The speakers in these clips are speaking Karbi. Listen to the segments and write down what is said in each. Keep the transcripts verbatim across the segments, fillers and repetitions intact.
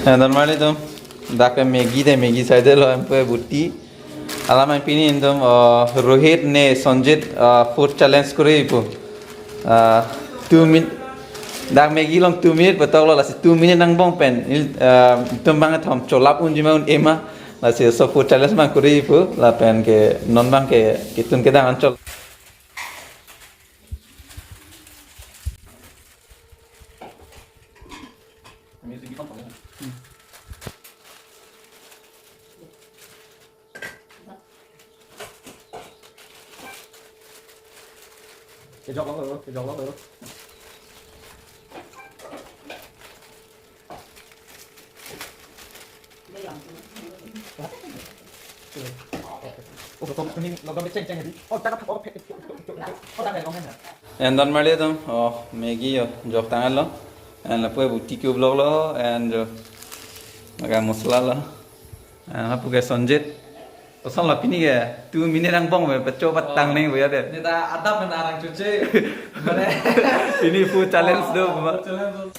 Eh, normally itum dak ke Maggi de, Maggi saidelo, anke buti. Alam pini itum, uh, Rohit ne Sanjit, uh, food challenge koripo. Uh, two minute. Dak Maggi along two minute betok lo, lasi two minute angbong pen il, uh, itum bangkethom cholap unji ma un-e ma, lasi laso food challenge abang koripo, lapen ke non abang ke ketun kedang anchot. And normally itum, oh, Maggi yo, jok tanglo. And lapu buti cube loklo, and jo, laga masala lo. And lapu ke Sanjit. Koson lo pini ke, two minute angbong me, pecho patang neng boya de. Neta adap men arang chuche. Mane. Pini food challenge do, ma. Challenge do.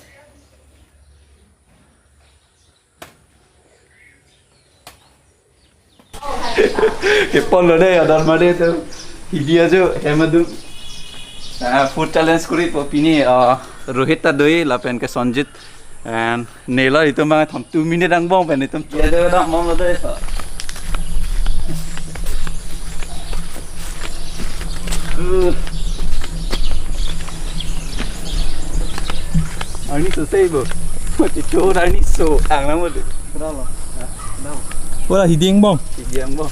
Kepon lo de, ador mare tu. Hidi ajo, hem adung. Ah, food challenge koripo pini, ah, Rohit ta doi, lapen ke Sanjit. And nelo itum bangkethom two minute angbong pen itum. Ya, de, dam, mom lo de, so. Uh. Arni so sei bo. Mati chor arni so. Ang lang bo. Kenapa? Hah? Kenapa? Wala hidi angbong. Hidi angbong.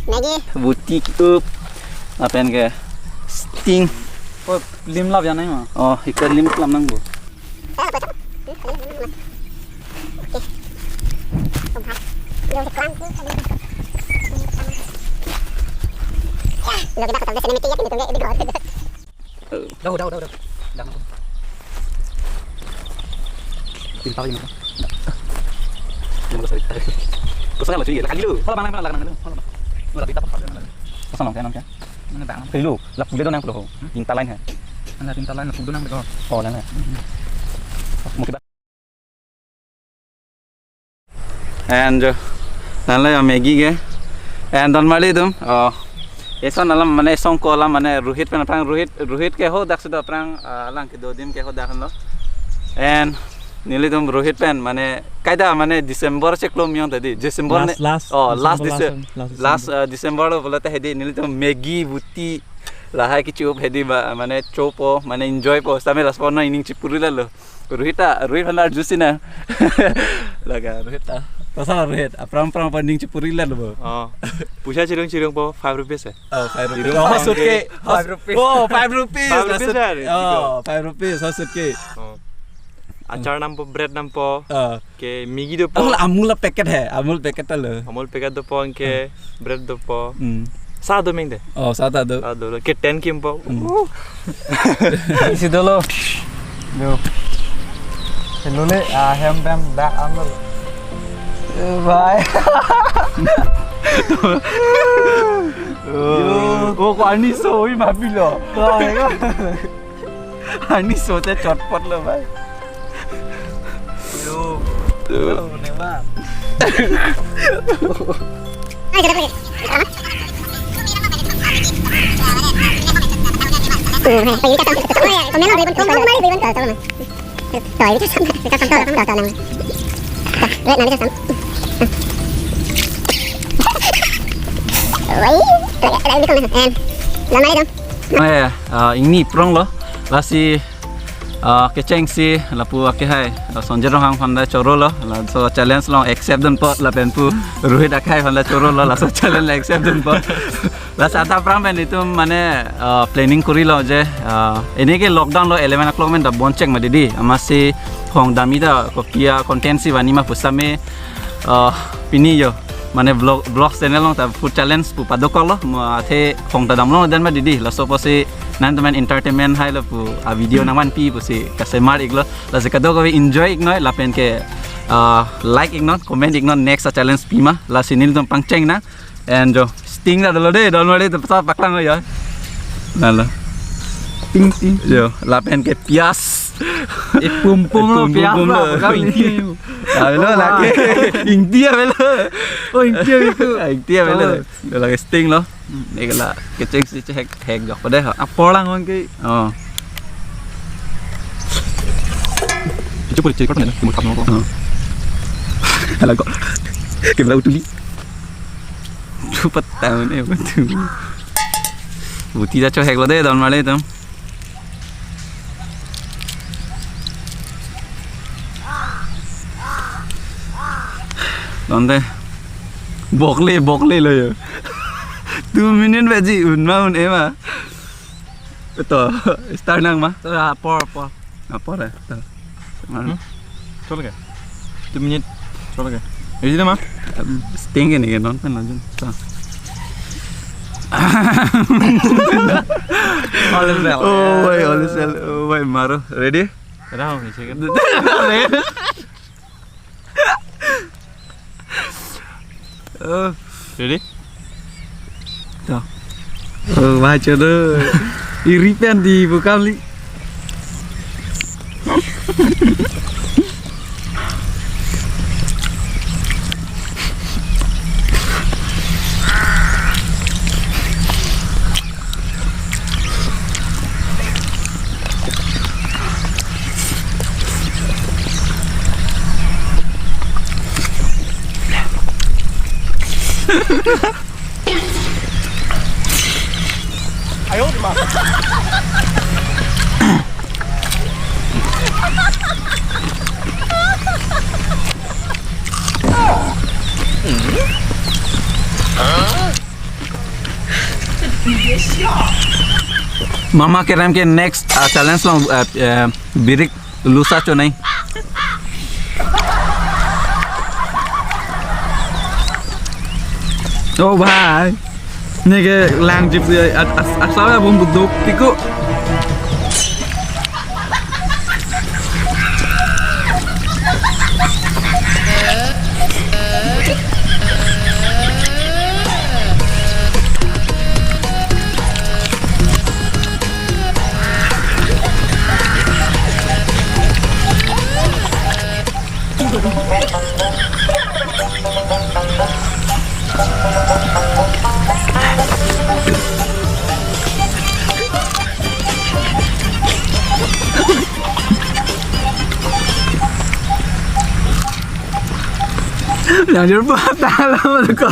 Maggi. Buti cube. Lapen ke sting. Oh, lim lap ya nai ma? Oh, ikar lim lap nang bo. Lo kita ketemu sini meeting ya, ini tunggu, ini gawat. Daw, daw, daw, daw. Daw. Pinta lagi, Mas. Yang mana saya? Kosong lo, cuy. Lagi lu. Kalau mana, mana, lagi lu. Kalau mana? Mana kita apa? Kosong lo, kayak nanti. Mana bang? Kayak lu, lap kuda dong yang puluh. Pinta lain, ha? Mana pinta lain, lap kuda nang betul. Oh, nang, ha? Mungkin And jo, nanlo ya Maggi ke. And don marli itum. Oh. Eson alam mane song ko alam mane Rohit pen aphrang Rohit, Rohit ke hadak sudah aphrang, ah, alang kedo adim ke hadak lo. And nelitum Rohit pen mane kaita mane December chiklo miyong tadi. December ne. Last, last, oh, last December, Dece-, last, last, last December. Ah, December lo pulote hedi nelitum Maggi buti lahai kecho-op hedi ba mane chopo mane enjoy po sami last po na ining chipuri lalo. Rohit ta, Rohit aphan arjusi na. Laga Rohit ta. Koson Rohit, aphrang aphrang aphan ning chipuri lalo bo. Oh. Puisa chirung chirung po five rupees eh. Oh, five rupees. Chirung Oh, five suitcase. Five rupees. Oh, five rupees. Five rupees, Maksud-, ya, oh, five rupees, oh, suitcase. Oh. Achar nampo, bread nampo. Oh. Ke Maggi dopo. Amul, Amul packet hai, Amul packet ta lo. Amul packet dopo anke bread dopo. Hmm. Sa do meng de. Oh, sa ta do. Sa do lo. Ke ten kimpo. Hmm. Uh. Isi dolo. Yo. Hello le, ah, hem pem dak Amul. Eh, bhai. Yo. Oh, ko ani so oi mapilo. Bhai, ko. Ani so te chotpot lo, bhai. Yo. Yo. Hello, ne ba. Eh, ah, ingni prong lo. Lasi, ah, kechengsi lapu ake hai, ah, Sonjit Ronghang aphan ta choro lo, laso challenge along accept dunpo, lapen pu Rohit ake hai aphan ta choro lo, laso challenge along accept dunpo. Lasi adap aphrang pen itum mane, ah, planning kori lo je, ah, ini ke lockdown lo eleven o'clock pen ta bon chek ma didi, amatsi hong dami ta kopi a content si vani ma pu sami, ah, pini yo. Mane vlog, vlog channel along ta food challenge pu padokok lo, mo athe hong ta damlong den ma didi, laso apotsi nangtum aphan entertainment hai lo pu a video nangvanpi pusi kasemar iklo, lasi kadokave enjoy iknoi, lapen ke Ah, like iknon, comment iknon, next a-challenge pima, lasi nelitum pangcheng nang. And jo, sting ta dolo de, don mali ta pasa paklang lo ya. Nalo. Ting ting. Jo, lapen ke pias. Ipum pum lo, ipum pum pias pum lo, lo. Bukan ingti. Avelo lake. Ingti avelo. Oh, ingti itu. Ingti avelo. Oh. Lake sting lo. Hmm. Neli la kecheng si chehek hek jok pada ha. Apor lang wan ke. Oh. Itu pun cekot nih, timur kamu. Oh. Alang kok. Kebela utuli. Cepat tahun eh betul. Buti ta chohek lo de don mali atum. Donte. Bokle, bokle lo yo. Two minute baji un ma un-e ma. To, start nang ma. To, apor, apor. Apor eh. To. Hmm? Chole ke? Two minute. Chole ke? Ready na ma? Sting ke neli ke non pen lajun. To. All is well. Oh, wait, all is well. Oh, wait, maro. Ready? Ready? Oh. Ready? To. Oh, wah, chalo. Iri pen di bukam li. Mama kerem ke next, ah, challenge long, ah, eh, birik lusa chonai. Oh bhai. Neke lang jip, eh, as, as, asal ya bom duduk tiku. Yang jurpa talam ko.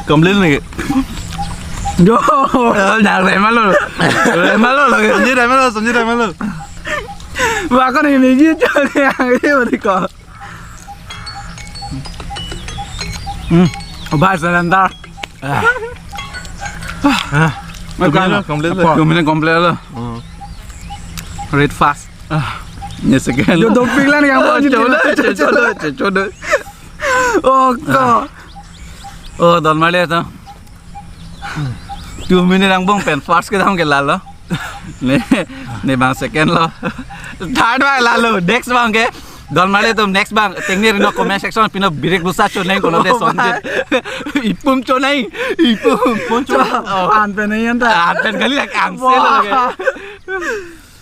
Complain lagi. Jo. Jangan remalo. Remalo lagi. Sini remalo, sini remalo. Bahkan ini gitu yang ini berikut. Hmm. Oh, bhai, surrender. Ah. Ah. Complain lo, complain lo. Apa? Complain, complain lo. Hmm. Read fast. Ah. Ini second. Jo, doping lang yang mau chodo, chodo, chodo. Oh, ko. Oh, don mali atum. Two minute angbong pen first kedam ke lalo. Ne, ne bang second lo. Third bang lalo, next bang ke. Don mali atum next bang, tengne rino comment section pino birik lusa chonai kono de sonjit. Ipum chonai, ipum. Ipum chonai. Oh. An pen nai anta. An pen kali lak angse lo ke. Wah.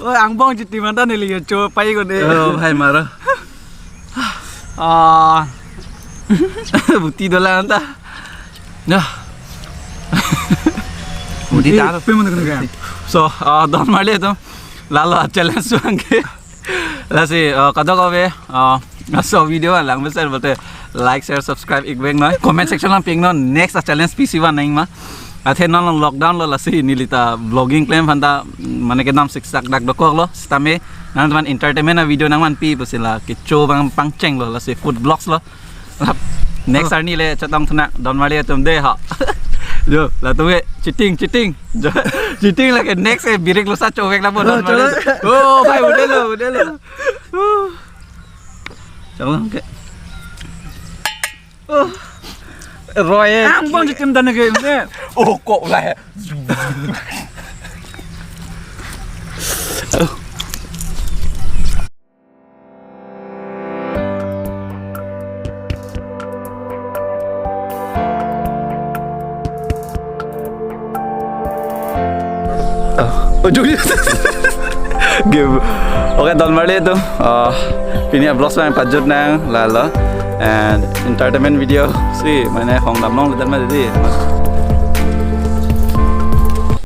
Oh, angbong chiti manta neli yo cho pai ko de. Oh, bhai maro. Ah. Buti dolang anta. Nah. Buti eh, taro. Pe mana kena? So, ah, don mali atum. Lalo challenge bang ke. Lasi, ah, kadokave, ah, laso video lang besar bote like, share, subscribe ik vek noi. Comment section lang ping non next a-challenge pisi van nang ma. Athe non lockdown lo lasi neli ta vlogging klem aphan ta mane kedam siksak dak dokok lo sitame nangtum aphan entertainment a-video nangvanpi pusi la kecho bang pangcheng lo lasi food vlogs lo. Next oh. Arni le chetong thuna don mali atum de ha. Jo, latum ke cheating, cheating. Jo, cheating lake next eh birik lusa chovek la bo don mali. Oh, bhai, udah lo, udah lo. Chalo ke. Oh. Roy. Ang bang jitim dan ke ne. Oh, kok lah. Ujung. Game. Okay, don marli atum. Ah, pini vlogs lang pajut nang lalo. And entertainment video si mane hong damlong ledan ma didi.